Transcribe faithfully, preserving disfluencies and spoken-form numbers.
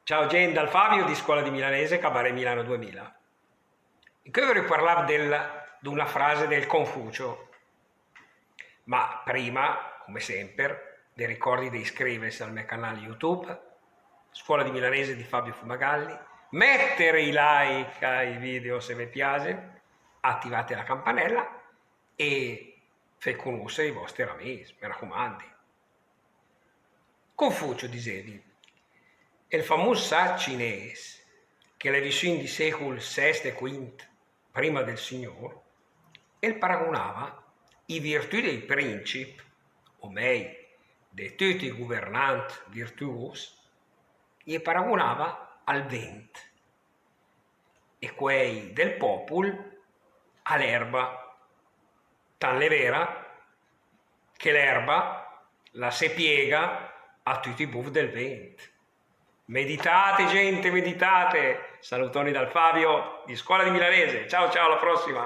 Ciao gent, dal Fabio di Scola di Milanese, Cabaret Milano duemila. Incö vöri parlà del, d'una frase del Confucio. Ma prima, come semper, ve ricordi de iscriverse al me canal YouTube, Scola di Milanese di Fabio Fumagalli, mettere i like ai video se ve piasen, attivate la campanella e fé cunusse i voster amis, me racumandi. Confucio diseva: el famus sag cinés, che l'è vissü in di secul sest e quint prima del Signur, el paragunava i virtü dei princip, o mei, de tücc i guvernant virtüus, i e paragunava al vent, e quei del popul a l'erba. Tant l'è vera che l'erba la se piega a tücc i buf del vent. Meditate, gente, meditate! Salutoni dal Fabio di Scola di Milanese. Ciao, ciao, alla prossima!